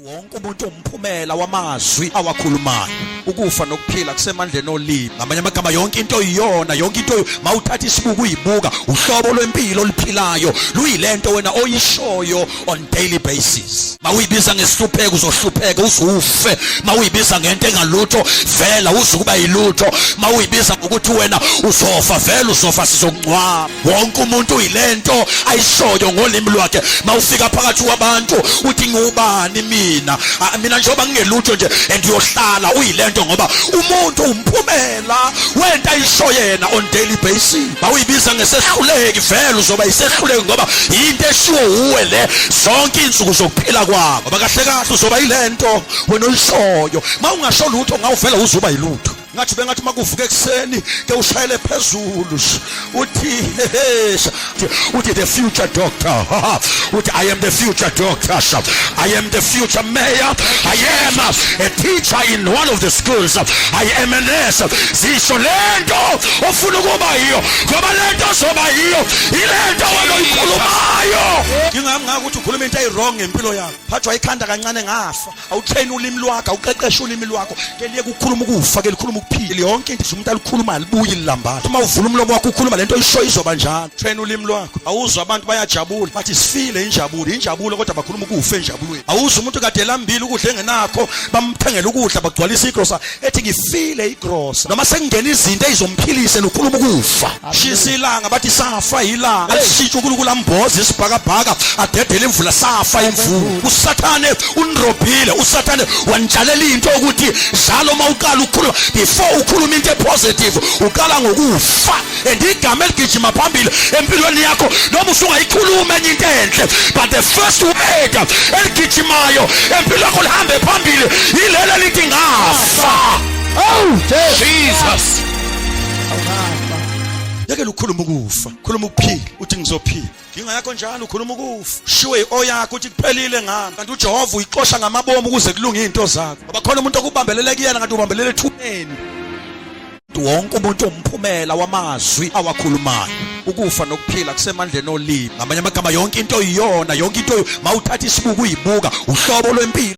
Wonke umuntu umphumela wamazwi awakhulumayo. Ukufa nokuphila kusemandleni olimi. Ngamanye amagama, yonke into iyona, yonke into mawuthatha isibuko uyibuka, uhlobo lwempilo oluphilayo luyilento wena oyishoyo on daily basis. Mawuyibiza ngesihlupheko, uzohlupheka uzufe. Mawuyibiza ngento engalutho, vela uzukuba yilutho. Mawuyibiza ngokuthi wena uzofa, vela uzofa, sizokungcwaba. Wonke umuntu uyilento ayishoyo ngolimi lwakhe. Mawufika phakathi kwabantu uthi, "Ngubani mina? Ah, mina njengoba ngingelutho nje," and uyohlala uyilento, ngoba umuntu umphumela wento ayisho yena on daily basis. Mawuyibiza ngesehluleki, vele uzoba isehluleki, ngoba yinto eshiwo uwe le zonke insuku zokuphila kwakho. Ngoba kahle kahle uzoba yilento wena oyishoyo. Mawungasho lutho, ngawuvela uzoba yilutho. Ngathi bengathi makuvuka ekuseni ke ushayele phezulu, uthi uthi the future doctor, uthi, "I am the future doctor, I am the future mayor, I am a teacher in one of the schools, I am a nurse." Zisho lento ofuna ukuba yiyo, ngoba lento ozoba yiyo ilento wena oyikhulumayo. Ngingami ngakuthi ukhuluma into eyi-wrong ngempilo yakho. Phathwa ikhanda kancane, ngafa. Awutrain ulimi lwakho, awuqeqeshe ulimi lwakho, ke liye kukhuluma ukufa, ke likhuluma ukuphila. Yonke into umuntu alikhuluma alibuyi lilambatha. Uma uvula umlomo wakho ukhuluma lento oyishoyo, izoba njalo. Train ulimi lwakho. Awuzwa abantu bayajabula, bathi sifile injabulo, injabulo, kodwa bakhuluma ukufa enjabulweni. Awuzwa umuntu kade elambile, ukudla engenakho, bamthengela ukudla, bagcwalisa igrosa, ethi ngifile igrosa, noma sekungena izinto ezizomphilisa, nokhuluma ukufa. Shisa ilanga, bathi safa ilanga. Alishintsha uNkulunkulu, amboza isibhakabhaka, adedele imvula, safa imvula. Usathane unirobhile. Usathane wanitshalela into ukuthi njalo uma uqala ukukhuluma, before ukhuluma into epositive, uqala ngokufa. And igama eligijima phambili empilweni yakho, noma usungayikhuluma enye into enhle, but the first word eligijimayo empilweni yakho lihambe phambili yilelo lithi "Ngafa." Oh, Jesus. Jesus. Awukafa. Yekela ukukhuluma ukufa, khuluma ukuphila. Uthi ngizophila. Inkinga yakho, njalo ukhuluma ukufa. Shiwe oyakho, uthi kuphelile ngami, kanti uJehova uyixosha ngamabomu ukuze kulunge izinto zakho. Ngoba khona umuntu okubambelele kuyena, kanti ubambelele ethuneni. Wonke umuntu umphumela wamazwi awakhulumayo. Ukufa nokuphila kusemandleni olimi. Ngamanye amagama, yonke into iyona, yonke into mawuthatha isibuko uyibuka, uhlobo lwempilo.